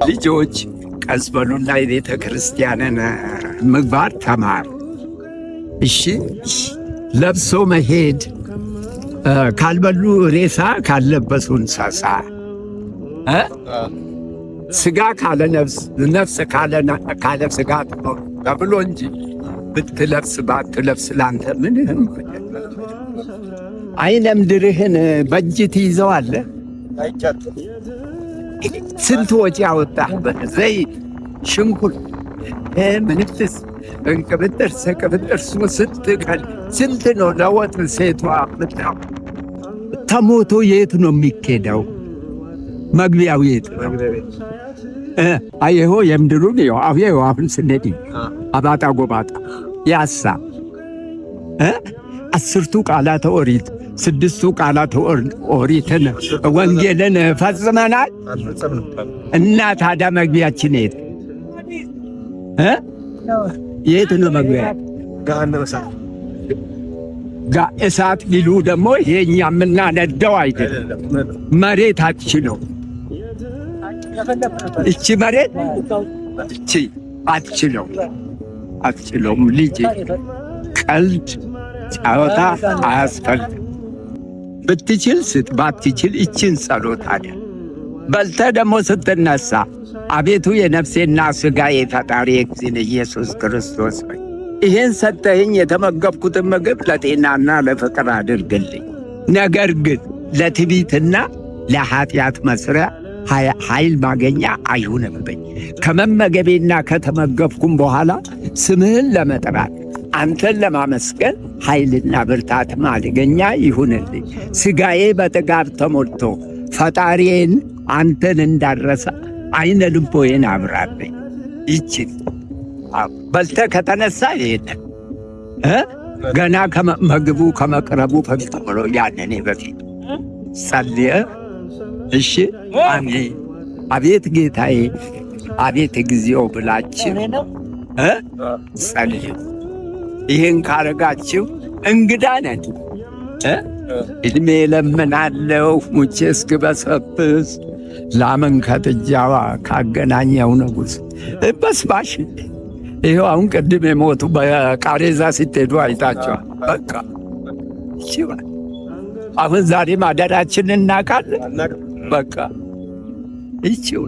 ልጆች፣ ቀስ በሉና የቤተ ክርስቲያንን ምግባር ተማሩ። እሺ፣ ለብሶ መሄድ፣ ካልበሉ ሬሳ ካልለበሱ እንስሳ፣ ስጋ ካለ ነፍስ፣ ነፍስ ካለ ስጋ ተብሎ እንጂ ብትለብስ ባትለብስ ላንተ ምንህም። አይነ ምድርህን በእጅ ትይዘዋለህ። ስንት ወጪ አወጣህበት? ዘይት፣ ሽንኩርት፣ ምንፍስ፣ እንቅብጥርስ ቅብጥርሱ ስንት ቀን ስንት ነው ለወጥ ሴቷ ምጣ። ተሞቶ የት ነው የሚኬደው? መግቢያው የት ነው? አየሆ የምድሩን ይኸው አሁን ስንሄድ አባጣ ጎባጣ ያሳ 10ቱ ቃላተ ኦሪት፣ 6ቱ ቃላተ ኦሪትን ወንጌልን ፈጽመናል። እና ታዲያ መግቢያችን የት የት ነው መግቢያ? እሳት ቢሉ ደግሞ ይሄ እኛ የምናነደው አይደለም። መሬት አትችለው። እቺ መሬት እቺ አትችለው፣ አትችለውም። ልጅ፣ ቀልድ ጨዋታ አያስፈልግም። ብትችል ስጥ፣ ባትችል እችን ጸሎት አድርግ። በልተ ደግሞ ስትነሳ አቤቱ የነፍሴና ሥጋዬ ፈጣሪ እግዚእነ ኢየሱስ ክርስቶስ ሆይ፣ ይህን ሰጠኸኝ፣ የተመገብኩትን ምግብ ለጤናና ለፍቅር አድርግልኝ። ነገር ግን ለትዕቢትና ለኃጢአት መስሪያ ኃይል ማገኛ አይሁንብኝ። ከመመገቤና ከተመገብኩም በኋላ ስምህን ለመጥራት፣ አንተን ለማመስገን ኃይልና ብርታት ማገኛ ይሁንልኝ። ሥጋዬ በጥጋብ ተሞልቶ ፈጣሪዬን አንተን እንዳረሳ አይነ ልቦዬን አብራልኝ። ይችን በልተ ከተነሳ ይሄን ገና ምግቡ ከመቅረቡ በፊት ብሎ ያንን በፊት ጸልየ፣ እሺ አሜን፣ አቤት ጌታዬ፣ አቤት እግዚኦ ብላችሁ ጸልዩ። ይህን ካረጋችሁ እንግዳ ነን። እድሜ ለምናለው ሙቼ እስክበሰብስ ላምን ከጥጃዋ ካገናኘው ንጉሥ በስባሽ። ይኸው አሁን ቅድም የሞቱ በቃሬዛ ስትሄዱ አይታቸዋል። በቃ አሁን ዛሬ ማደራችን እናውቃለን። በቃ ይቺው።